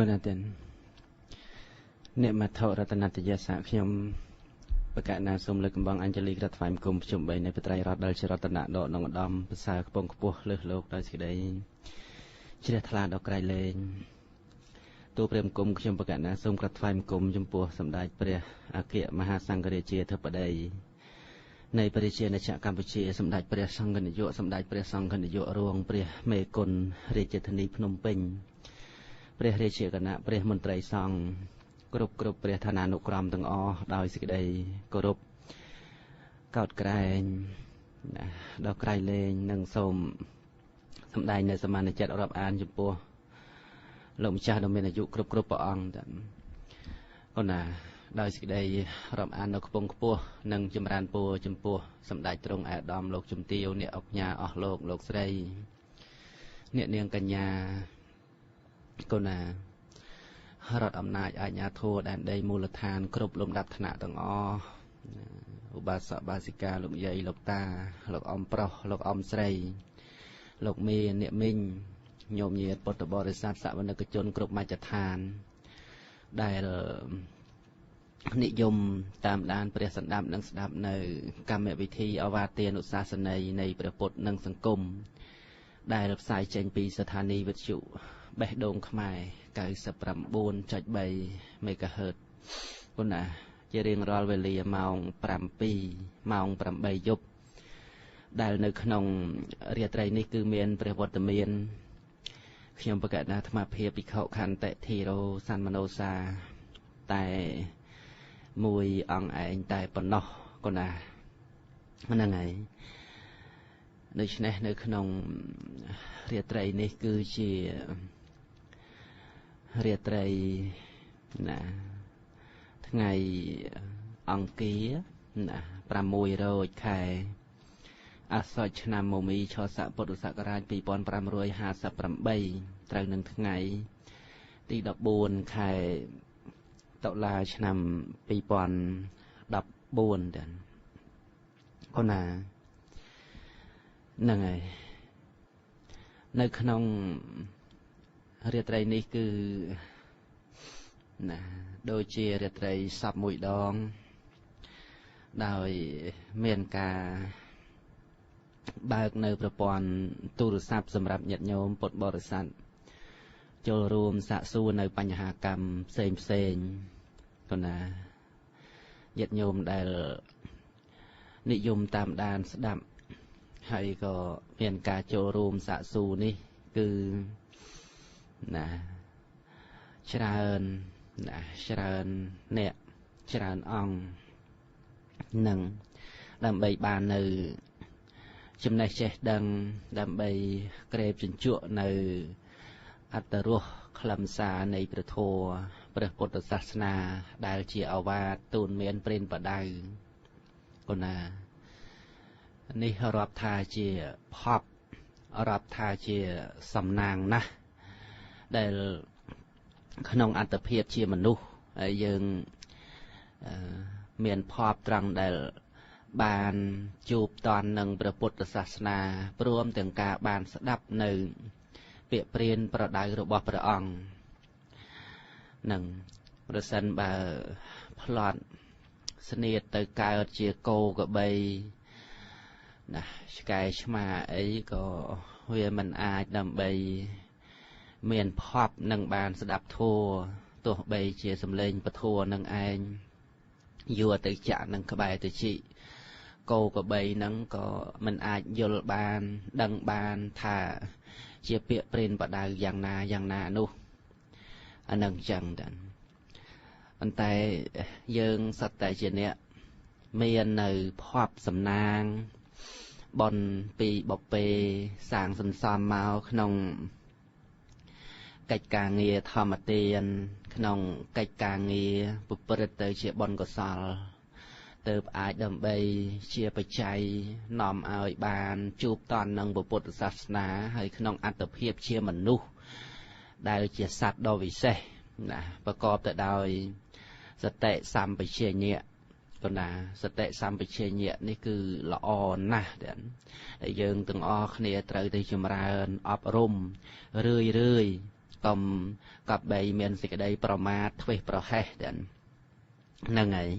គុណអតិនអ្នកមថរតនតយសៈខ្ញុំបកណាសូមលើកកំបងអញ្ជលីក្រាបថ្វាយបង្គំភ្ជុំ3នៃបត្រៃរតដែលជារតនៈដកក្នុងឧត្តមប្រសើរខ្ពង់ខ្ពស់លើសលោកដោយសេចក្តីជ្រះថ្លាដល់ក្រៃលែងទូព្រះបង្គំខ្ញុំបកណាសូមក្រាបថ្វាយបង្គំចំពោះសម្ដេចព្រះអគ្គមហាសង្ឃរាជាធិបតីនៃព្រះរាជាណាចក្រកម្ពុជាសម្ដេចព្រះសង្ឃនាយកសម្ដេចព្រះសង្ឃនាយករងព្រះមេគុណរាជធានីភ្នំពេញព្រះរាជាគណៈព្រះមន្ត្រីសង្ឃគ្រប់ព្រះឋានានុក្រមទាំងអស់ដោយសេចក្តីគោរពកោតក្រែងដល់ក្រៃលែងនិងសូមសម្ដែងនៅសមានចិត្តរាប់អានចំពោះលោកម្ចាស់ដ៏មានអាយុគ្រប់ព្រះអង្គតាអូនណាដោយសេចក្តីរាប់អាននៅខ្ពង់ខ្ពស់និងចម្រើនពរចំពោះសម្ដេចទ្រង់ឯកឧត្តមលោកជំទាវអ្នកអុកញ៉ាអស់លោកលោកស្រីអ្នកនាងកញ្ញាកូនណារដ្ឋអំណាចអាជ្ញាធរដែនដីមូលដ្ឋានគ្រប់លំដាប់ថ្នាក់ទាំងអស់ឧបាសកបាសិកាលោកយាយលោកតាលោកអ៊ំប្រុសលោកអ៊ំស្រីលោកមេអ្នកមីងញោមញាតិពុទ្ធបរិស័ទសវនិកជនគ្រប់មជ្ឈដ្ឋានដែលនិយមតាមដានព្រះសន្តាប់និងស្ដាប់នៅកម្មវិធីអវាទានុសាសនីនៃព្រះពុទ្ធនិងសង្គមដែលផ្សាយចេញពីស្ថានីយ៍វិទ្យុបេះដូងខ្មែរ 99.3 MHz គុណណាជារៀងរាល់វេលាម៉ោង7ម៉ោង8យប់ដែលនៅក្នុងរាត្រីនេះគឺមានព្រះវត្តមានខ្ញុំបកណាអាត្មាភាពភិក្ខុខន្តិធីរោសន្មនោសាតែមួយអង្គឯងតែប៉ុណ្ណោះគុណណាហ្នឹងហើយដូច្នេះនៅក្នុងរាត្រីនេះគឺជារាត្រីណាថ្ងៃអង្គារណា6រោចខែអាសត់ឆ្នាំមមីឆស័កពុទ្ធសករាជ2558ត្រូវនឹងថ្ងៃទី14ខែតុលាឆ្នាំ2014តាអូនណាហ្នឹងហើយនៅក្នុងរាត្រីនេះគឺណាដូចជារាត្រីសពមួយដងដោយមានការបើកនៅប្រព័ន្ធទូរស័ព្ទសម្រាប់ញាតិញោមពុទ្ធបរិស័ទចូលរួមសាកសួរនៅបញ្ហាកម្មផ្សេងផ្សេងគណាញាតិញោមដែលនិយមតាមដានស្ដាប់ហើយក៏មានការចូលរួមសាកសួរនេះគឺណាច្រើនណាច្រើនអ្នកច្រើនអង្គនឹងដើម្បីបាននៅចំណេះចេះដឹងដើម្បីក្រេបជញ្ជក់នៅអត្តរសខ្លឹមសារនៃព្រះធម៌ព្រះពុទ្ធសាសនាដែលជាអវាទទូនមានព្រានបដៅគណានេះរាប់ថាជាភពរាប់ថាជាសំណាងណាស់ដែលក្នុងអត្តភាពជាមនុស្សហើយយើងមានភពត្រង់ដែលបានជួបតន់នឹងព្រះពុទ្ធសាសនាព្រមទាំងការបានស្ដាប់នៅពាក្យព្រានប្រដៅរបស់ព្រះអង្គនឹងប្រសិនបើផ្លត់ស្នៀតទៅកើតជាគោក្របីណាឆ្កែឆ្មាអីក៏វាមិនអាចដើម្បីមានភពនឹងបានស្ដាប់ធម៌ទោះបីជាសំឡេងពធនឹងឯងយួរទៅចាក់នឹងក្បែរទៅជីគោក្របីនឹងក៏មិនអាចយល់បានដឹងបានថាជាពាក្យព្រានបដៅយ៉ាងណាយ៉ាងណានោះអានឹងចឹងតាប៉ុន្តែយើងសត្វតែជាអ្នកមាននៅភពសំណាងបនពីបពេសាងសន្សំមកក្នុងកិច្ចការងារធម្មទានក្នុងកិច្ចការងារប្រព្រឹត្តទៅជាបុណ្យកុសលទៅអាចដើម្បីជាបច្ច័យនាំឲ្យបានជួបតន់នឹងពុទ្ធសាសនាហើយក្នុងអត្តភាពជាមនុស្សដែលជាសត្វដ៏វិសេសណាប្រកបទៅដោយសតិសម្បជញ្ញៈកណាសតិសម្បជញ្ញៈនេះគឺល្អណាស់ដែលយើងទាំងអស់គ្នាត្រូវទៅចម្រើនអប់រំរឿយរឿយ កុំកបីមានសេចក្តីប្រមាទធ្វេសប្រហែសហ្នឹងហើយ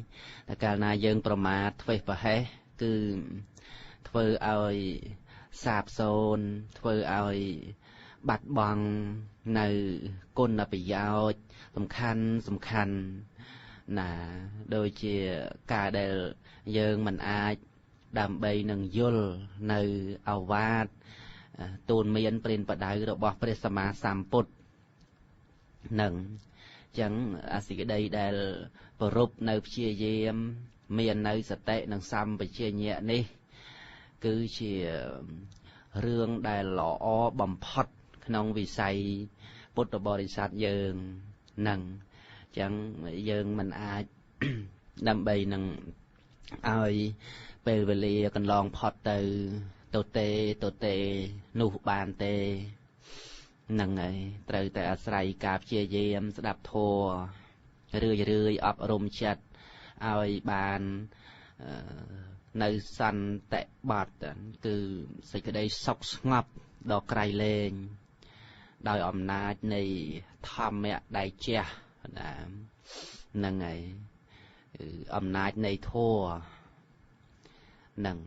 តែកាលណាយើងប្រមាទធ្វេសប្រហែសគឺធ្វើឲ្យសាបសូន្យធ្វើឲ្យបាត់បង់នៅគុណប្រយោជន៍សំខាន់សំខាន់ណាដូចជាការដែលយើងមិនអាចដើម្បីនឹងយល់នៅអវាទទូនមានព្រានបដៅរបស់ព្រះសម្មាសម្ពុទ្ធនឹងចឹងអាសេចក្តីដែលប្រពនៅព្យាយាមមាននៅសតិនិងសម្បជញ្ញៈនេះគឺជារឿងដែលល្អបំផុតក្នុងវិស័យពុទ្ធបរិស័ទយើងនឹងចឹងយើងមិនអាចដើម្បីនឹងឲ្យពេលវេលាកន្លងផុតទៅទេនោះបានទេហ្នឹងហើយត្រូវតែអាស្រ័យការព្យាយាមស្ដាប់ធម៌រឿយរឿយអប់រំចិត្តឲ្យបាននៅសន្តិបត្តិគឺសេចក្តីសុខស្ងប់ដ៏ក្រៃលែងដោយអំណាចនៃធម្មៈដែលជះណាហ្នឹងហើយអំណាចនៃធម៌នឹង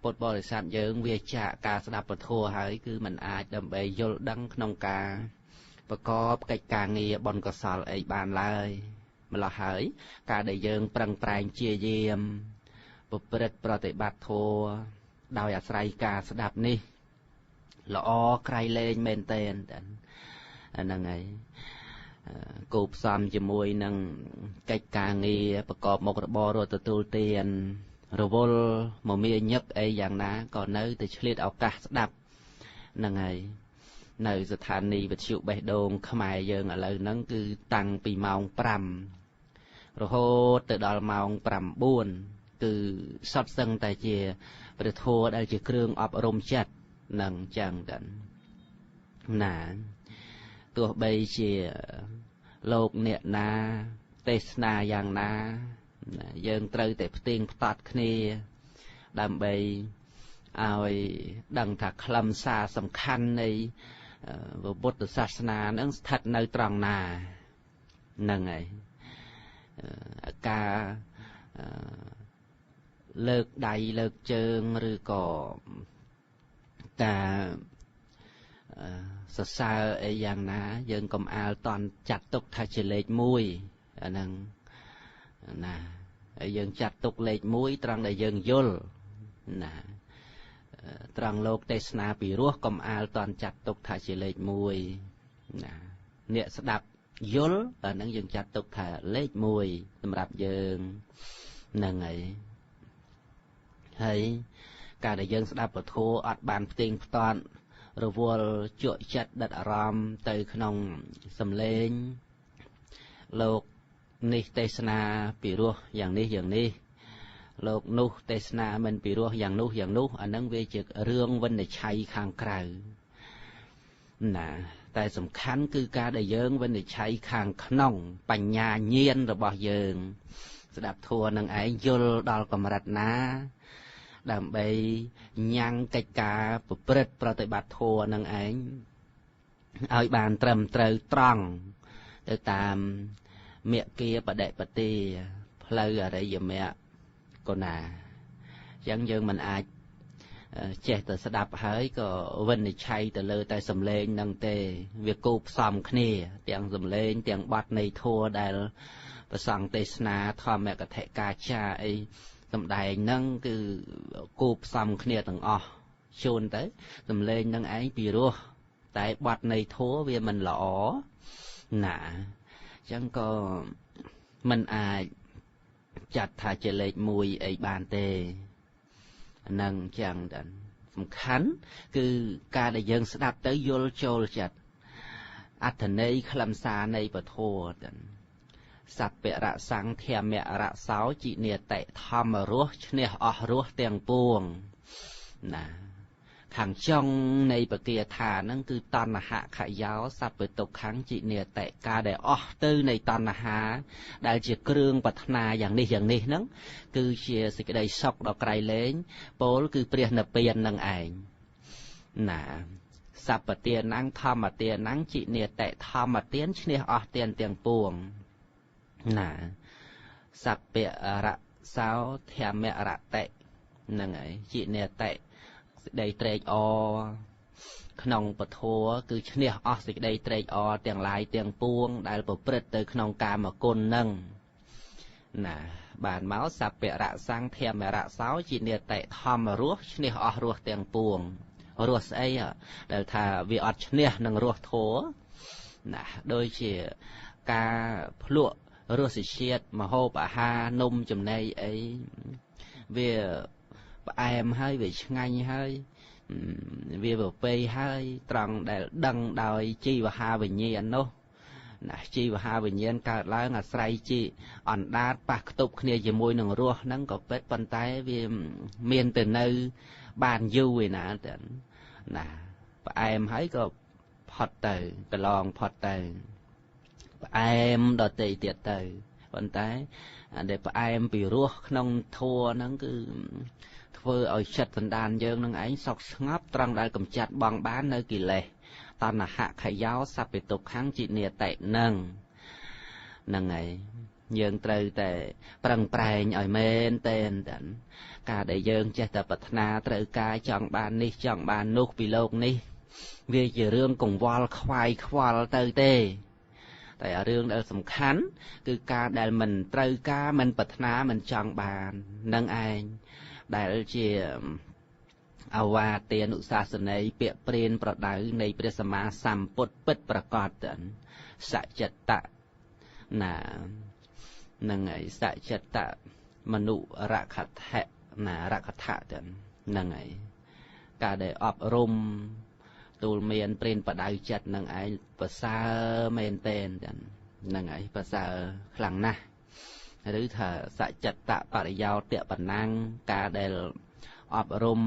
ពុទ្ធបរិស័ទយើងវាចាកការស្ដាប់ពធហើយគឺมันអាចដើម្បីយល់ដឹងក្នុងការប្រកបកិច្ចការងារបន់កុសលអីបានឡើយម្ល៉េះហើយការដែលយើងប្រឹងប្រែងជាយាមប្រព្រឹត្តប្រតិបត្តិធម៌ដោយអាស្រ័យការស្ដាប់នេះល្អក្រៃលែងមែនទែនហ្នឹងហើយគូផ្សំជាមួយនឹងកិច្ចការងារប្រកបមុខរបររត់ទទួលទានរវល់មមាញឹកអីយ៉ាងណាក៏នៅតែឆ្លៀតឱកាសស្ដាប់ហ្នឹងហើយនៅស្ថានីយ៍វិទ្យុបេះដូងខ្មែរយើងឥឡូវហ្នឹងគឺតាំងពីម៉ោង5រហូតទៅដល់ម៉ោង9គឺសុទ្ធសឹងតែជាព្រះធម៌ដែលជាគ្រឿងអប់រំចិត្តនឹងចឹងទៅណាទោះបីជាលោកអ្នកណាទេសនាយ៉ាងណាយើងត្រូវតែផ្ទៀងផ្ទាត់គ្នាដើម្បីឲ្យដឹងថាខ្លឹមសារសំខាន់នៃពុទ្ធសាសនានឹងស្ថិតនៅត្រង់ណាហ្នឹងហើយការលើកដៃលើកជើងឬក៏ការសរសើរអីយ៉ាងណាយើងកុំអាលតន់ចាត់ទុកថាជាលេខ1អាហ្នឹងណាហើយយើងចាត់ទុកលេខ1ត្រង់ដែលយើងយល់ណាត្រង់លោកទេសនាពីរោះកុំអាលតន់ចាត់ទុកថាជាលេខ1ណាអ្នកស្ដាប់យល់អាហ្នឹងយើងចាត់ទុកថាលេខ1សម្រាប់យើងហ្នឹងហើយហើយការដែលយើងស្ដាប់ពធអត់បានផ្ទៀងផ្ទាត់រវល់ជក់ចិត្តដិតអារម្មណ៍ទៅក្នុងសំឡេងលោកនេះទេសនាពីរោះយ៉ាងនេះយ៉ាងនេះលោកនោះទេសនាមិនពីរោះយ៉ាងនោះយ៉ាងនោះអានឹងវាជារឿងវិនិច្ឆ័យខាងក្រៅណាតែសំខាន់គឺការដែលយើងវិនិច្ឆ័យខាងក្នុងបញ្ញាញាណរបស់យើងស្ដាប់ធម៌នឹងឯងយល់ដល់កម្រិតណាដើម្បីញ៉ាំងកិច្ចការប្រព្រឹត្តប្រតិបត្តិធម៌នឹងឯងឲ្យបានត្រឹមត្រូវត្រង់ទៅតាមមគ្គាបដិបទាផ្លូវអរិយមគ្គកណាអញ្ចឹងយើងមិនអាចចេះតែស្ដាប់ហើយក៏វិនិច្ឆ័យទៅលើតែសំឡេងនឹងទេវាគូផ្សំគ្នាទាំងសំឡេងទាំងបទនៃធម៌ដែលព្រះសង្ឃទេសនាធម្មកថិកាចាអីសម្ដែងហ្នឹងគឺគូផ្សំគ្នាទាំងអស់ជូនទៅសំឡេងនឹងឯងពីរោះតែបទនៃធម៌វាមិនល្អណាអញ្ចឹងក៏មិនអាចចាត់ថាជាលេខ1អីបានទេហ្នឹងអញ្ចឹងតែសំខាន់គឺការដែលយើងស្ដាប់ទៅយល់ចូលចិត្តអត្ថន័យខ្លឹមសារនៃពធតែសព្វរសង្ឃមរសោជីនិតិធម្មរសឈ្នះអស់រសទាំងពួងណាខាងចុងនៃបគាថាហ្នឹងគឺតណ្ហខយោសព្វទុក្ខំជីនិតិការដែលអស់ទៅនៃតណ្ហាដែលជាគ្រឿងប្រាថ្នាយ៉ាងនេះយ៉ាងនេះហ្នឹងគឺជាសេចក្តីសុខដ៏ក្រៃលែងពោលគឺព្រះនិព្វាននឹងឯងណា សព្វទានំធម្មទានំជីនេតិធម្មទានឈ្នះអស់ទានទាំងពួងណាសព្វរសោធម្មរតិហ្នឹងហើយជីនេតិសេចក្តីត្រេកអរក្នុងពធគឺឈ្នះអស់សេចក្តីត្រេកអរទាំងឡាយទាំងពួងដែលប្រព្រឹត្តទៅក្នុងកាមគុណនឹងណាបានមកសព្វរសង្ធម្មរសោជីនេតិធម្មរសឈ្នះអស់រសទាំងពួងរសស្អីដែលថាវាអត់ឈ្នះនឹងរសធម៌ណាដូចជាការភ្លក់រសជាតិមហូបអាហារនំចំណីអីវាផ្អែមហើយវាឆ្ងាញ់ហើយវាប្រពៃហើយត្រង់ដែលដឹងដោយជីវហាវិញ្ញាណនោះណាជីវហាវិញ្ញាណកើតឡើងអាស្រ័យជីអណ្ដាតប៉ះខ្ទប់គ្នាជាមួយនឹងរសហ្នឹងក៏ពិតប៉ុន្តែវាមានទៅនៅបានយូរឯណាតែណាផ្អែមហើយក៏ផុតទៅកន្លងផុតទៅផ្អែមដល់ទីទៀតទៅប៉ុន្តែដែលផ្អែមពីរសក្នុងធัวហ្នឹងគឺធ្វើឲ្យចិត្តសន្តានយើងនឹងឯងសុខស្ងប់ត្រង់ដែលកំចាត់បងបាននៅកិលេសតណ្ហខយោសព្វទុក្ខំជីនេតិនឹងហ្នឹងហើយយើងត្រូវតែប្រឹងប្រែងឲ្យមែនតែនការដែលយើងចេះតែប្រាថ្នាត្រូវការចង់បាននេះចង់បាននោះពីលោកនេះវាជារឿងកង្វល់ខ្វាយខ្វល់ទៅទេតែរឿងដែលសំខាន់គឺការដែលមិនត្រូវការមិនប្រាថ្នាមិនចង់បាននឹងឯងដែលជាអវាទានុសាសនីពាក្យព្រានប្រដៅនៃព្រះសម្មាសម្ពុទ្ធពិតប្រកបសច្ចតៈណានឹងឯងសច្ចតៈមនុរខថៈណារខថៈនឹងឯងការដែលអប់រំទូលមានព្រានប្រដៅចិត្តនឹងឯងប្រសើរមែនទែននឹងឯងប្រសើរខ្លាំងណាស់ឬថាសច្ចតៈបរិយោទៈបណ្ណាំងការដែលអប់រំ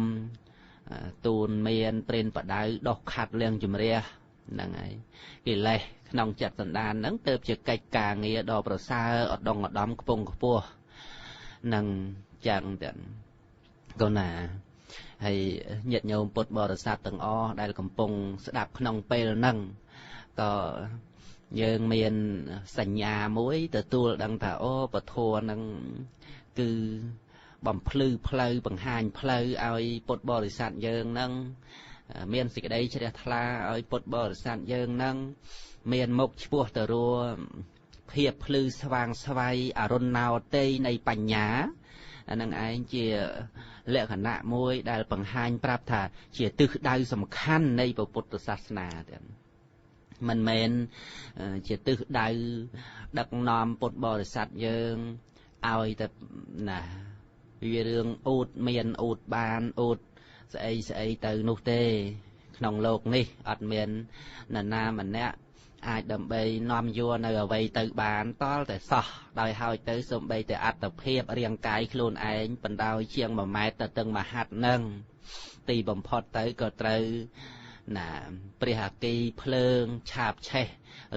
ទូនមានព្រានប្រដៅដោះខាត់លៀងជំរះហ្នឹងហើយកិលេសក្នុងចិត្តសន្តានហ្នឹងទៅជាកិច្ចការងារដ៏ប្រសើរឧត្តមឧត្តមខ្ពង់ខ្ពស់នឹងចឹងទាំងកូនណាហើយញាតិញោមពុទ្ធបរិស័ទទាំងអស់ដែលកំពុងស្ដាប់ក្នុងពេលហ្នឹងក៏យើងមានសញ្ញាមួយទទួលដឹងថាអូពធហ្នឹងគឺបំភ្លឺផ្លូវបង្ហាញផ្លូវឲ្យពុទ្ធបរិស័ទយើងហ្នឹងមានសេចក្តីជ្រះថ្លាឲ្យពុទ្ធបរិស័ទយើងហ្នឹងមានមុខឆ្ពោះទៅរកភាពភ្លឺស្វាងស្វ័យអរុណោទ័យនៃបញ្ញាអានឹងឯងជាលក្ខណៈមួយដែលបង្ហាញប្រាប់ថាជាទិសដៅសំខាន់នៃពុទ្ធសាសនាទាំងមិនមែនជាទិសដៅដឹកនាំពុទ្ធបរិស័ទយើងឲ្យតែណាវារឿងអួតមានអួតបានអួតស្អីស្អីទៅនោះទេក្នុងលោកនេះអត់មាននរណាម្នាក់អាចដើម្បីនាំយកនៅអ្វីទៅបានតលតែសោះដោយហើយទៅសំបីតែអត្តភាពរាងកាយខ្លួនឯងបណ្ដោយជាង1ម៉ែត្រទៅទឹងមហាត់នឹងទីបំផុតទៅក៏ត្រូវណាព្រះអគីភ្លើងឆាបឆេះ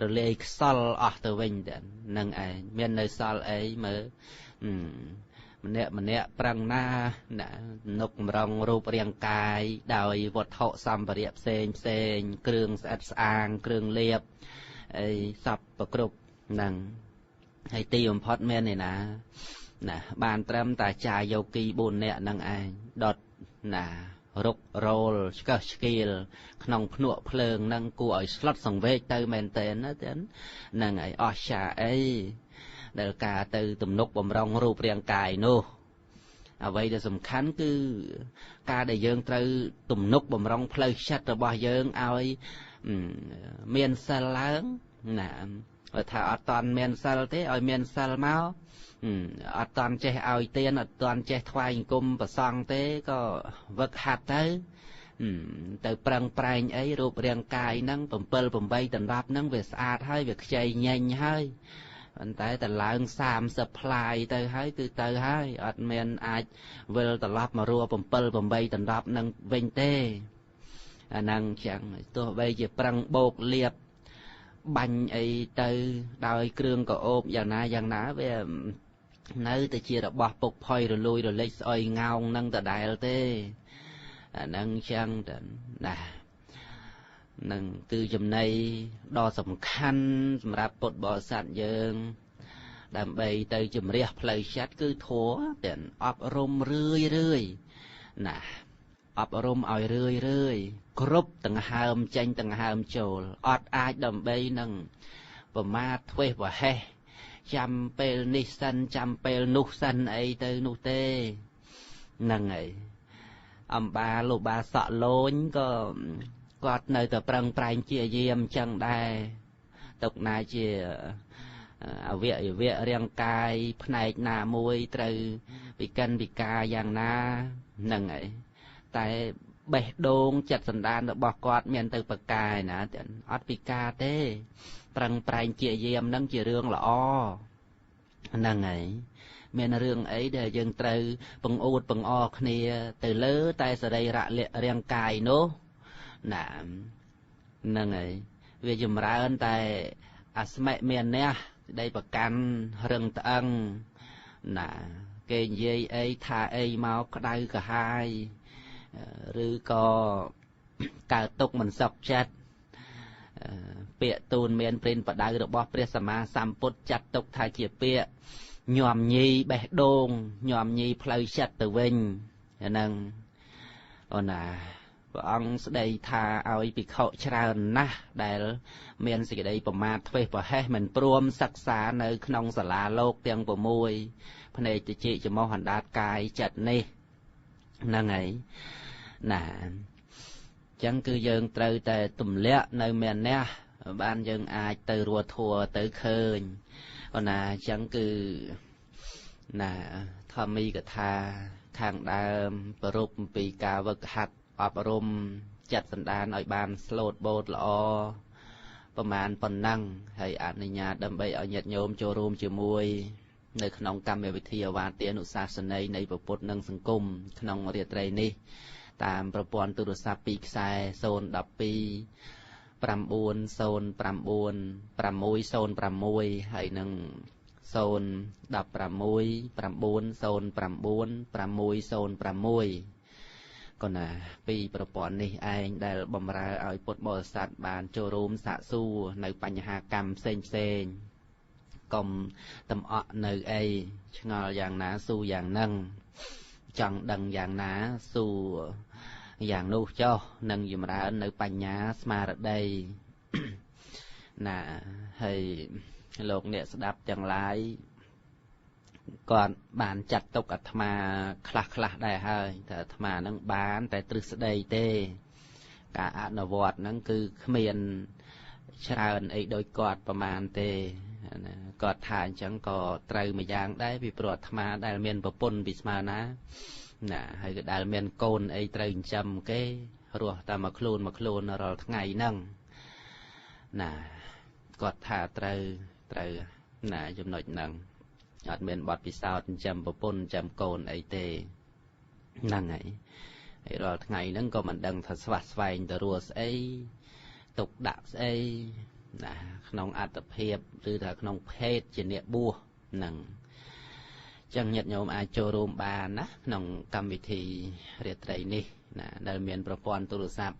រលាយខ្សលអស់ទៅវិញទៅនឹងឯងមាននៅសល់អីមើលម្នាក់ម្នាក់ប្រឹងណាណានុកម្រងរូបរាងកាយដោយវត្ថុសម្ភារៈផ្សេងផ្សេងគ្រឿងស្អិតស្អាងគ្រឿងលាបអីសពប្រគ្រប់ហ្នឹងហើយទីបំផុតមានឯណាណាបានត្រឹមតែចាយោគី4នាក់ហ្នឹងឯងដុតណារុករោលឆ្កឹះឆ្កៀលក្នុងភ្នក់ភ្លើងហ្នឹងគួរឲ្យស្លុតសង្វេគទៅមែនតើណាហ្នឹងឯងអស្ចារ្យអីដែលការទៅទំនុកបំរុងរូបរាងកាយនោះអ្វីដែលសំខាន់គឺការដែលយើងត្រូវទំនុកបំរុងផ្លូវចិត្តរបស់យើងឲ្យមានសិលឡើងណាបើថាអត់តាន់មានសិលទេឲ្យមានសិលមកអត់តាន់ចេះឲ្យទានអត់តាន់ចេះថ្វាយអង្គមប្រសង់ទេក៏វឹកហាត់ទៅទៅប្រឹងប្រែងអីរូបរាងកាយហ្នឹង7 8ដណ្ដប់ហ្នឹងវាស្អាតហើយវាខ្ចីញញហើយប៉ុន្តែតឡើង30ផ្លាយទៅហើយគឺទៅហើយអត់មានអាចវិលត្រឡប់មករੂ 7 8ដណ្ដប់នឹងវិញទេអាហ្នឹងចឹងទោះបីជាប្រឹងបោកលៀបបាញ់អីទៅដោយគ្រឿងកោបយ៉ាងណាយ៉ាងណាវានៅតែជារបស់ពុកផុយរលួយរលិចស្អុយងោងនឹងដដែលទេអាហ្នឹងចឹងទៅណា នឹងគឺចំណៃដ៏សំខាន់សម្រាប់ពុទ្ធបរិស័ទយើងដើម្បីទៅជំរះផ្លូវចិត្តគឺធម៌ទាំងអប់រំរឿយរឿយណាអប់រំឲ្យរឿយរឿយគ្រប់ដង្ហើមចេញដង្ហើមចូលអត់អាចដើម្បីនឹងប្រមាទធ្វេសប្រហែសចាំពេលនេះសិនចាំពេលនោះសិនអីទៅនោះទេហ្នឹងហើយអំបាលោកបាសក់លូញក៏គាត់នៅតែប្រឹងប្រែងជាយាមចឹងដែរទុកណាជាអវយវៈរាងកាយផ្នែកណាមួយត្រូវពិកិនពិការយ៉ាងណាហ្នឹងហើយតែបេះដូងចិត្តសន្តានរបស់គាត់មានទៅប្រកាយណាអត់ពិការទេប្រឹងប្រែងជាយាមហ្នឹងជារឿងល្អហ្នឹងហើយមានរឿងអីដែលយើងត្រូវបង្អួតបង្អគ្នាទៅលើតែសរីរៈរាងកាយនោះណាហ្នឹងហើយវាចម្រើនតែអស្មិមានះដីប្រកាន់រឹងត្អឹងណាគេនិយាយអីថាអីមកក្តៅក្រហាយឬក៏កើតទុកមិនសុខចិត្តពាក្យទូនមានព្រិនបដៅរបស់ព្រះសម្មាសម្ពុទ្ធចាត់ទុកថាជាពាក្យញោមញីបេះដូងញោមញីផ្លូវចិត្តទៅវិញហ្នឹងអូនណាព្រះអង្គស្ដីថាឲ្យភិក្ខុច្រើនណាស់ដែលមានសេចក្តីប្រមាទធ្វេសប្រហែសមិនព្រមសិក្សានៅក្នុងសាលាលោកទាំង6ភ្នែកតិចច្រមុះអណ្ដាតកាយចិត្តនេះហ្នឹងហើយណាអញ្ចឹងគឺយើងត្រូវតែទម្លាក់នៅមានះបានយើងអាចទៅរស់ធัวទៅឃើញអូនណាអញ្ចឹងគឺណាធម្មីកថាខាងដើមប្រពអំពីការវឹកហាត់អប់រំចិត្តសន្តានឲ្យបានស្លូតបូតល្អប្រមាណប៉ុណ្ណឹងហើយអនុញ្ញាតដើម្បីឲ្យញាតិញោមចូលរួមជាមួយនៅក្នុងកម្មវិធីអវាទានុសាសនីនៃពុទ្ធនិងសង្គមក្នុងរាត្រីនេះតាមប្រព័ន្ធទូរស័ព្ទពីរខ្សែ012 909 606ហើយនឹង016 909 606ក៏ណាពីប្រព័ន្ធនេះឯងដែលបំរើឲ្យពុទ្ធបរិស័ទបានចូលរួមសាកសួរនៅបញ្ហាកម្មផ្សេងផ្សេងកុំតំអក់នៅអីឆ្ងល់យ៉ាងណាស៊ូយ៉ាងហ្នឹងចង់ដឹងយ៉ាងណាស៊ូយ៉ាងនោះចុះនឹងចម្រើននៅបញ្ញាស្មារតីណាហើយលោកអ្នកស្ដាប់ទាំងឡាយគាត់បានចាត់ទុកអាត្មាខ្លះខ្លះដែរហើយតែអាត្មានឹងបានតែទ្រឹស្ដីទេការអនុវត្តហ្នឹងគឺគ្មានច្រើនអីដោយគាត់ប្រមាណទេណាគាត់ថាអញ្ចឹងក៏ត្រូវមួយយ៉ាងដែរពីព្រោះអាត្មាដែលមានប្រពន្ធពីស្មើណាណាហើយក៏ដែលមានកូនអីត្រូវចិញ្ចឹមគេរស់តែមួយខ្លួនមួយខ្លួនរាល់ថ្ងៃហ្នឹងណាគាត់ថាត្រូវណាចំណុចហ្នឹងអត់មានបទពិសោធន៍ចិញ្ចឹមប្រពន្ធចិញ្ចឹមកូនអីទេហ្នឹងហើយហើយរាល់ថ្ងៃហ្នឹងក៏មិនដឹងថាស្វះស្វែងទៅរស់ស្អីទុកដាក់ស្អីណាក្នុងអត្តភាពឬថាក្នុងភេទជាអ្នកបួសហ្នឹងចឹងញាតិញោមអាចចូលរួមបានណាក្នុងកម្មវិធីរាត្រីនេះណាដែលមានប្រព័ន្ធទូរស័ព្ទ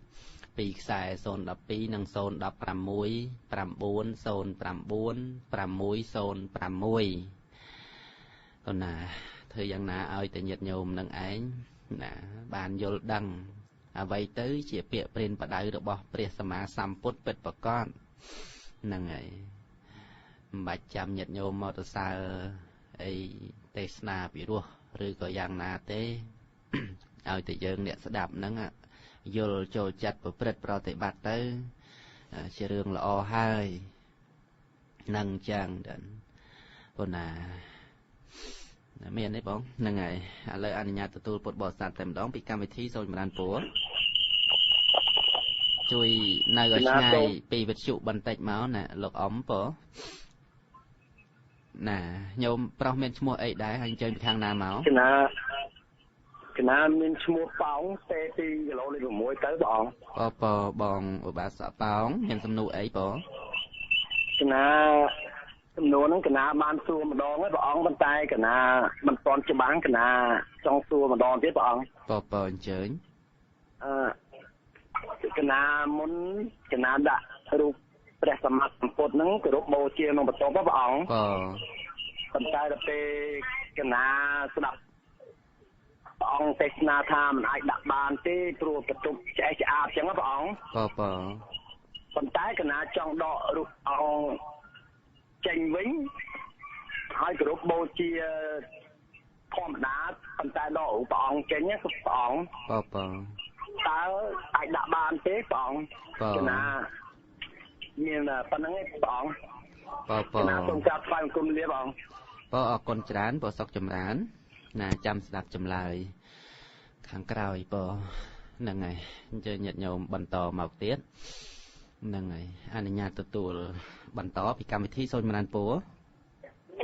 ពីរខ្សែ012និង016 909 606កូនណាធ្វើយ៉ាងណាឲ្យតែញាតិញោមនឹងឯងណាបានយល់ដឹងអ្វីទៅជាពាក្យព្រានបដៅរបស់ព្រះសម្មាសម្ពុទ្ធពិតប្រាកដហ្នឹងហើយមិនបាច់ចាំញាតិញោមមកទៅសើអីទេសនាពិរោះឬក៏យ៉ាងណាទេឲ្យតែយើងអ្នកស្ដាប់ហ្នឹងយល់ចូលចិត្តប្រព្រឹត្តប្រតិបត្តិទៅជារឿងល្អហើយនឹងចឹងដល់ប៉ុណ្ណាមានទេបងហ្នឹងហើយឥឡូវអនុញ្ញាតទទួលពុទ្ធបរិស័ទតែម្ដងពីកម្មវិធីសូមចម្រើនពរជួយនៅឲ្យឆ្ងាយពីវិទ្យុបន្តិចមកណាលោកអ៊ំពរណាញោមប្រុសមានឈ្មោះអីដែរហើយអញ្ជើញពីខាងណាមកកណាមានឈ្មោះប៉ោងទេពីគីឡូលេខ6ទៅបងពបងឧបាសកប៉ោងមានសំណួរអីបងកណាសំណួរហ្នឹងកណាបានសួរម្ដងហើយព្រះអង្គប៉ុន្តែកណាមិនទាន់ច្បាស់កណាចង់សួរម្ដងទៀតព្រះអង្គពអញ្ជើញអឺ កណាមុនកណាដាក់រូបព្រះសម្មាសម្ពុទ្ធហ្នឹងគោរពបូជាក្នុងបន្ទប់ព្រះអង្គប៉ុន្តែដល់ពេលកណាស្ដាប់ព្រះអង្គទេសនាថាមិនអាចដាក់បានទេព្រោះបន្ទប់ឆ្អេះឆ្អាបចឹងព្រះអង្គប៉ុន្តែកណាចង់ដករូបអង្គចេញវិញហើយគោរពបូជាធម្មតាប៉ុន្តែដករូបព្រះអង្គចេញណាព្រះអង្គតើអាចដាក់បានទេព្រះអង្គកណាមានប៉ុណ្្នឹងឯងព្រះអង្គកណាសូមក្រាបថ្វាយបង្គំលាព្រះអង្គអរគុណច្រើនបងសុកចម្រើនណាចាំស្ដាប់ចម្លើយខាងក្រោយបងហ្នឹងហើយអញ្ជើញញាតិញោមបន្តមកទៀតហ្នឹងហើយអនុញ្ញាតទទួលបន្តពីកម្មវិធីសូមចម្រើនពរ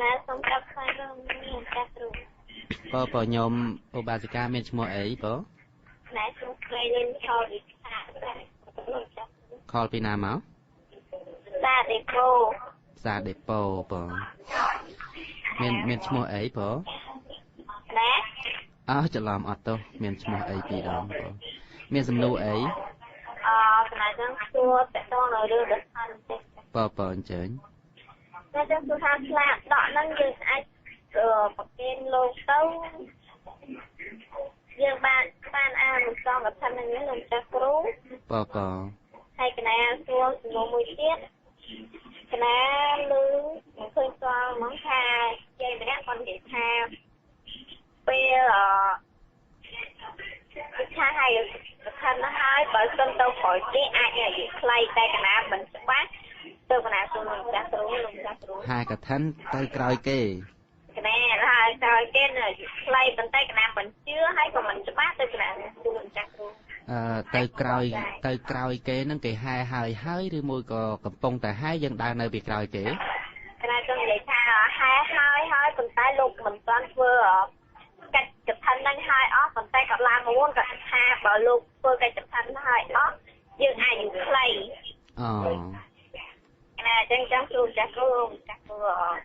ណាសូមក្រាបថ្វាយបង្គំចាស់គ្រូបងញោមឧបាសិកាមានឈ្មោះអីបងណែឈ្មោះស្រីលិនខលវិសាខលពីណាមកសាដេប៉ូសាដេប៉ូបងមានឈ្មោះអីបងណាអើច្រឡំអត់ទៅមានឈ្មោះអីពីរដងបងមានសំណួរអីកណាចង់សួរតកតងនៅរឿងដឋានទេបងអញ្ជើញតែចង់សួរថាស្លាកដកហ្នឹងយើងអាចប្រគេនលោកទៅយើងបានអានសងកថាហ្នឹងលោកចាស់គ្រូបងហើយកណាសួរសំណួរមួយទៀតកណាឮមិនឃើញស្គាល់ហ្មងថាយាយម្នាក់គាត់និយាយថាពេលថាហើយកថានោះហើយបើសិនទៅក្រោយគេអាចនិយាយខ្លីតែកណាមិនច្បាស់ទៅកណាសួរលោកចាស់គ្រូលោកចាស់គ្រូហើយកថាទៅក្រោយគេកណាហើយក្រោយគេនិយាយខ្លីប៉ុន្តែកណាមិនជឿហើយក៏មិនច្បាស់ទៅកណាសួរលោកចាស់គ្រូទៅក្រោយគេនឹងគេហែហើយហើយឬមួយក៏កំពុងតែហែយើងដើរនៅពីក្រោយគេកណាចង់និយាយថាហែហើយហើយប៉ុន្តែលោកមិនទាន់ធ្វើកិច្ចកឋិននឹងហើយអស់ប៉ុន្តែក៏ឡើងមកគាត់ថាបើលោកធ្វើកិច្ចកឋិនហើយអស់យើងអាចយូរខ្លីអូណាអញ្ចឹងចង់គ្រូចាស់គ្រូចាស់គ្រូ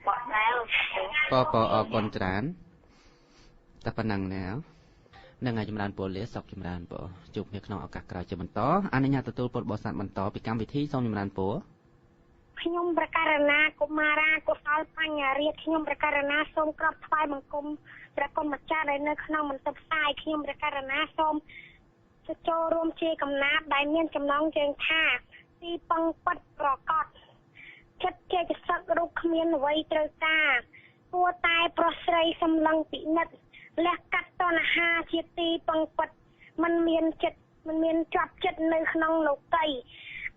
បកស្រាយបងអរគុណច្រើនតែប៉ុណ្្នឹងណែនឹងឲ្យចម្រើនពរលាសុខចម្រើនពរជួបគ្នាក្នុងឱកាសក្រោយជាបន្តអនុញ្ញាតទទួលពុទ្ធបរិស័ទបន្តពីកម្មវិធីសូមចម្រើនពរខ្ញុំប្រកាសណាកុមារាកុសលបញ្ញារាជខ្ញុំប្រកាសណាសូមក្រាបថ្វាយបង្គំព្រះគុណម្ចាស់ដែលនៅក្នុងមន្ទិលផ្សាយខ្ញុំប្រកាសណាសូមចូលរួមជាកំណាព្យដែលមានចំណងជើងថាទីពឹងពិតប្រកបចិត្តចេតសិករូបគ្មានអ្វីត្រូវការគួរតែប្រុសស្រីសម្លឹងពិនិត្យលះកាត់តណ្ហាជាទីពឹងពិតមិនមានចិត្តមិនមានជាប់ចិត្តនៅក្នុងលោកី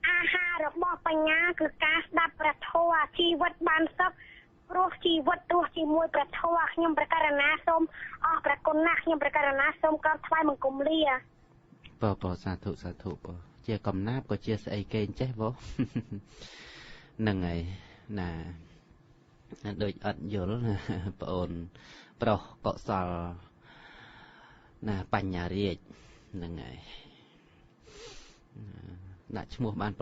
អាហាររបស់បញ្ញាគឺការស្ដាប់ព្រះធម៌ជីវិតបានសុខព្រោះជីវិតទោះជាមួយព្រះធម៌ខ្ញុំប្រកាសណាសូមអរព្រះគុណណាស់ខ្ញុំប្រកាសណាសូមក្រាបថ្វាយបង្គំលាបងសាធុសាធុបងជាកំណាព្យក៏ជាស្អីគេចេះបងហ្នឹងហើយណាដូចអត់យល់ណាបងអូនប្រុសកុសលណាបញ្ញារាជហ្នឹងហើយដាក់ឈ្មោះបាន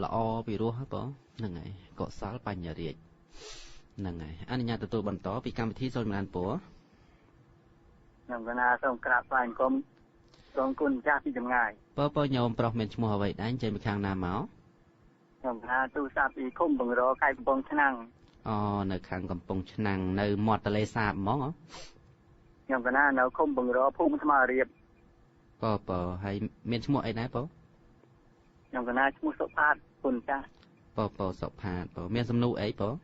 ល្អពីរោះបងហ្នឹងហើយកុសលបញ្ញារាជហ្នឹងហើយអនុញ្ញាតទទួលបន្តពីកម្មវិធីសូមចម្រើនពរខ្ញុំកណាសូមក្រាបថ្វាយបង្គំសូមគុណម្ចាស់ពីចម្ងាយបងញោមប្រុសមានឈ្មោះអ្វីដែរចេញពីខាងណាមកខ្ញុំកណាទូរស័ព្ទពីឃុំបង្រខេត្តកំពង់ឆ្នាំងអូនៅខាងកំពង់ឆ្នាំងនៅមាត់ទន្លេសាបហ្មងខ្ញុំកណានៅឃុំបង្រភូមិថ្មរៀបបងហើយមានឈ្មោះអីដែរបងខ្ញុំកណាឈ្មោះសុផាតគុណចាស់បងសុផាតបងមានសំណួរអីបង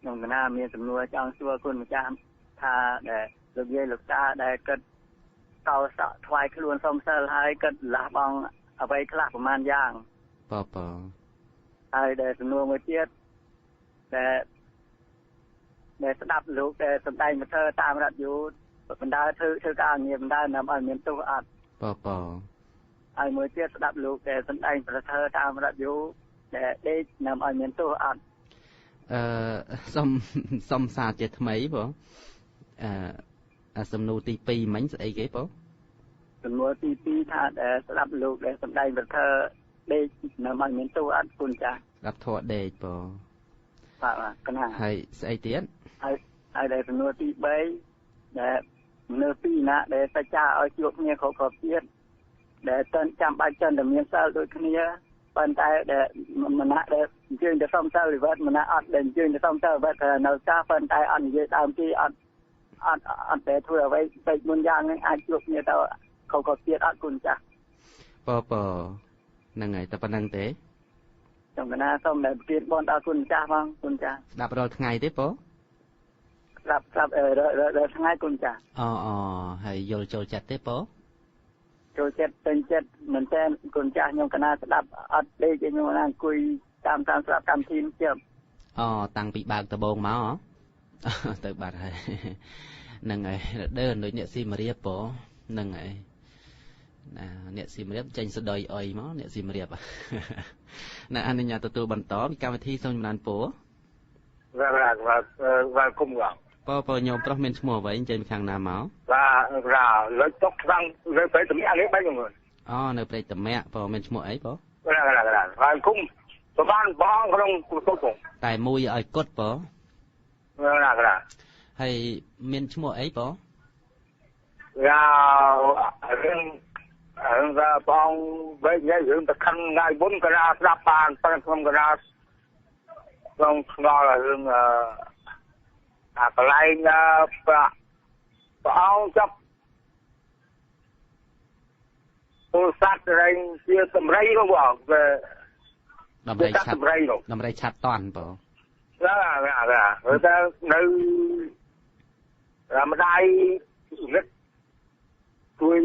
ខ្ញុំកណាមានសំណួរចង់សួរគុណម្ចាស់ថាដែលលោកយាយលោកតាដែលគិតកោសក់ថ្វាយខ្លួនសុំសិលហើយគិតលះបង់អ្វីខ្លះប្រហែលយ៉ាងបងហើយដែលសំណួរមួយទៀតដែលស្ដាប់លោកដែលសំដែងមកធ្វើតាមរ៉ាឌីយ៉ូបណ្ដើធ្វើការងារបណ្ដើនាំឲ្យមានទោសអត់បងហើយមួយទៀតស្ដាប់លោកដែលសំដែងប្រធ្វើតាមរ៉ាឌីយ៉ូដែលដេកនាំឲ្យមានទោសអត់សុំសារជាថ្មីបងសំណួរទី2មិញស្អីគេបងសំណួរទី2ថាដែលស្ដាប់លោកដែលសំដែងប្រធ្វើដេកនាំឲ្យមានទោសអត់គុណចាស់ស្ដាប់ធម៌ដេកបងបាទកណាហើយស្អីទៀតហើយដែលសំណួរទី3ដែលមនុស្សពីរណាដែលសច្ចាឲ្យជួបគ្នាគ្រប់ជាតិ ដែលតើចាំបាច់ចិនតែមានសិលដូចគ្នាប៉ុន្តែដែលមណៈដែលអញ្ជើញទៅសុំសិលវិវត្តមណៈអត់ដែលអញ្ជើញទៅសុំសិលវិវត្តនៅចាស់ប៉ុន្តែអត់និយាយដើមទីអត់អត់អត់តែធ្វើអ្វីពេកមុនយ៉ាងហ្នឹងអាចជួបគ្នាទៅខុសៗទៀតអត់គុណចាស់ពពហ្នឹងហើយតែប៉ុណ្្នឹងទេខ្ញុំកណាសូមដែលទៀតបនដល់គុណចាស់ផងគុណចាស់ស្ដាប់រាល់ថ្ងៃទេពស្ដាប់ស្ដាប់រាល់ថ្ងៃគុណចាស់អូអូហើយយល់ចូលចិត្តទេពចូលចិត្តពេញចិត្តមែនតើគុណចាស់ខ្ញុំកណាស្ដាប់អត់ដេកទេខ្ញុំកណាអង្គុយតាមតាមស្ដាប់កម្មវិធីទៀតអូតាំងពីបើកដបងមកទៅបាត់ហើយហ្នឹងហើយដើរដូចអ្នកស៊ីមរៀបពហ្នឹងហើយណាអ្នកសៀមរាបចេញសដុយអុយមកអ្នកសៀមរាបណាអនុញ្ញាតទទួលបន្តពីកម្មវិធីសូមចម្រើនពរបាទបាទបាទគុំបាទពពញោមប្រុសមានឈ្មោះអ្វីចេញពីខាងណាមកបាទបាទលើតុកខ្លាំងលើព្រៃតមាក់នេះបីងអូនៅព្រៃតមាក់ពមានឈ្មោះអីពបាទបាទបាទគុំប្រហែលបងក្នុងគុតតែមួយឲ្យគុតពបាទបាទហើយមានឈ្មោះអីពបាទរឿងរឿងថាបងវិញនិយាយរឿងតខិនថ្ងៃមុនកណាស្ដាប់បានប៉ុន្តែខ្ញុំកណាក្នុងឆ្ងល់រឿងអាកន្លែងព្រះអង្គចាប់ពលសត្វរែងជាតម្រៃនោះបងតម្រៃឆាត់តម្រៃឆាត់តន់បងបាទបាទតែនៅម្ដាយរឹកជួយ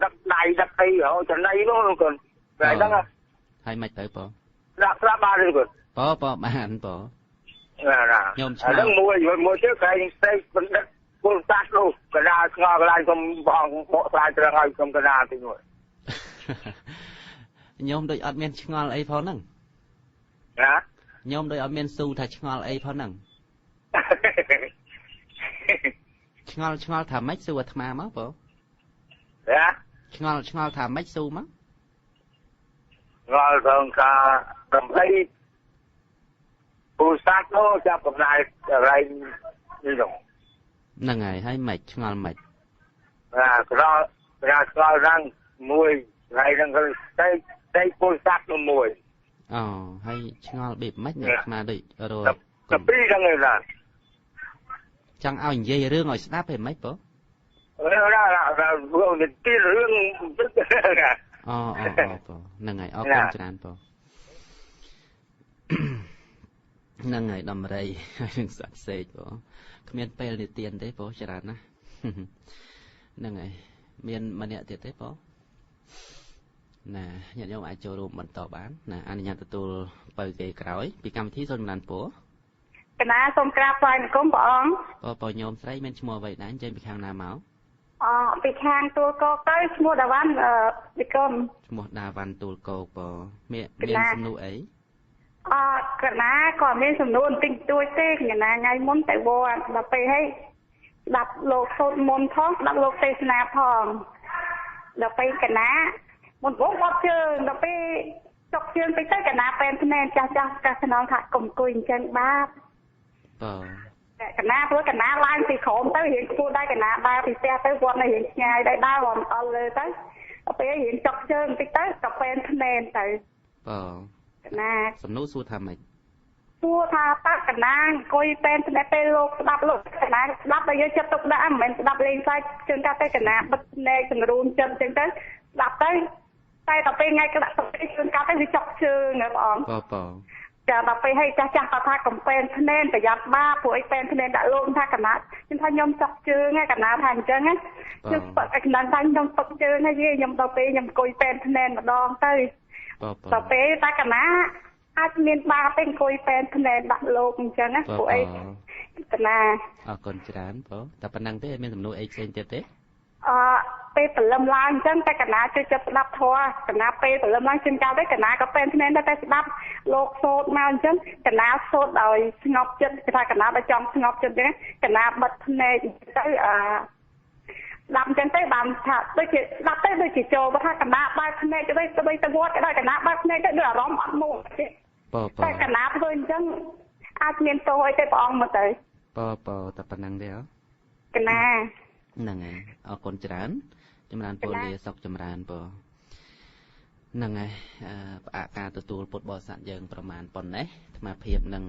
ដឹកដៃដឹកអីរហូតចំណៃនោះកូនតែហ្នឹងហើយមិនទៅបងស្ដាប់ស្ដាប់បានទេកូនបងបងបានបងខ្ញុំឆ្លងហ្នឹងមួយមួយទៀតក្រែងស្ទេបណ្ឌិតពលសាស្ត្រនោះកដាលឆ្ងល់កន្លែងខ្ញុំបងបកស្រាយត្រង់ឲ្យខ្ញុំកដាលតិចមួយញោមដូចអត់មានឆ្ងល់អីផងហ្នឹងណាញោមដូចអត់មានស៊ូថាឆ្ងល់អីផងហ្នឹងឆ្ងល់ឆ្ងល់ថាម៉េចស៊ូអាត្មាមកបងណាឆ្ងល់ឆ្ងល់ថាម៉េចស៊ូមកឆ្ងល់ត្រង់ការដើម្បីពូសាស្ត្រនោះចាប់កំណែរែងនេះនោះហ្នឹងហើយហើយម៉េចឆ្ងល់ម៉េចបាទក្រក្រឆ្ងល់ហ្នឹងមួយថ្ងៃហ្នឹងគឺតែតែពូសាស្ត្រនោះមួយអូហើយឆ្ងល់បៀបម៉េចអ្នកអាត្មាដូចរកតែពីរហ្នឹងឯងណាចង់ឲ្យនិយាយរឿងឲ្យស្ដាប់ហីម៉េចបងរឿងណារឿងនិទានរឿងអូអូអូបងហ្នឹងហើយអរគុណច្រើនបងហ្នឹងហើយដំរីហើយនឹងសត្វសេកបងគ្មានពេលនិទានទេបងច្រើនណាស់ហ្នឹងហើយមានម្នាក់ទៀតទេបងណាញាតិញោមអាចចូលរួមបន្តបានណាអនុញ្ញាតទទួលបើគេក្រោយពីកម្មវិធីសូមចម្រើនពរកណាសូមក្រាបថ្វាយបង្គំព្រះអង្គបងបងញោមស្រីមានឈ្មោះអ្វីដែរចេញពីខាងណាមកអពីខាងទួលគោកទៅឈ្មោះដាវ៉ាន់វិគុំឈ្មោះដាវ៉ាន់ទួលគោកបងមានសំណួរអីអកណាក៏មានសំណួរបន្តិចបន្តួចទេកណាថ្ងៃមុនទៅវត្តដល់ពេលហើយស្ដាប់លោកសូត្រមន្តផងស្ដាប់លោកទេសនាផងដល់ពេលកណាមុនវងបត់ជើងដល់ពេលចុកជើងតិចទៅកណាពេនភ្នែនចាស់ចាស់កាសខ្នងថាកុំអង្គុយអញ្ចឹងបាបបាទកណាព្រោះកណាឡើងពីក្រោមទៅរៀងខ្ពស់ដែរកណាដើរពីផ្ទះទៅវត្តនៅរៀងឆ្ងាយដែរដើររំអល់លើទៅដល់ពេលរៀងចុកជើងតិចទៅក៏ពេនភ្នែនទៅបាទកណាសំណួរសួរថាម៉េចសួរថាតើកណាអង្គុយពេនភ្នែនពេលលោកស្ដាប់លោកកណាស្ដាប់ដល់យើងចិត្តទុកដាក់មិនមែនស្ដាប់លេងសើចជើងកាទៅកណាបិទភ្នែកសង្រួមចិត្តអញ្ចឹងទៅស្ដាប់ទៅតែដល់ពេលថ្ងៃក្តាក់ទៅជើងកាទៅវាចុកជើងណាបងបាទបងចាដល់ពេលឲ្យចាស់ចាស់គាត់ថាកំពេនភ្នែនប្រយ័ត្នបាព្រោះអីពេនភ្នែនដាក់លោកថាកណាខ្ញុំថាខ្ញុំចុកជើងហើយកណាថាអញ្ចឹងណាខ្ញុំពឹកកណាថាខ្ញុំពឹកជើងហើយខ្ញុំដល់ពេលខ្ញុំអង្គុយពេនភ្នែនម្ដងទៅដល់ពេលតែកណាអាចមានបាទេអង្គុយពេនភ្នែនដាក់លោកអញ្ចឹងណាព្រោះអីកណាអរគុណច្រើនបងតែប៉ុណ្្នឹងទេមានសំណួរអីផ្សេងទៀតទេអពេលព្រលឹមឡើងអញ្ចឹងតែកណាជួយចិត្តស្ដាប់ធម៌កណាពេលព្រលឹមឡើងជិះកាលទៅកណាក៏ពេនភ្នែនដែរតែស្ដាប់លោកសូត្រមកអញ្ចឹងកណាសូត្រដោយស្ងប់ចិត្តគេថាកណាបើចង់ស្ងប់ចិត្តអញ្ចឹងកណាបិទភ្នែកទៅអស្ដាប់អញ្ចឹងទៅបានថាដូចជាស្ដាប់ទៅដូចជាចូលបើថាកណាបើកភ្នែកទៅទៅទៅវត្តក៏ដោយកណាបើកភ្នែកទៅដូចអារម្មណ៍អត់មកទេតែកណាធ្វើអញ្ចឹងអាចមានទោសអីទេព្រះអង្គមកទៅបតែប៉ុណ្្នឹងទេហ៎កណា ហ្នឹងហើយអរគុណច្រើនចម្រើនពរលាសុខចម្រើនពរ ហ្នឹងហើយផ្អាកការទទួលពុទ្ធបរិស័ទយើងប្រមាណប៉ុណ្ណេះអាត្មាភាពនឹង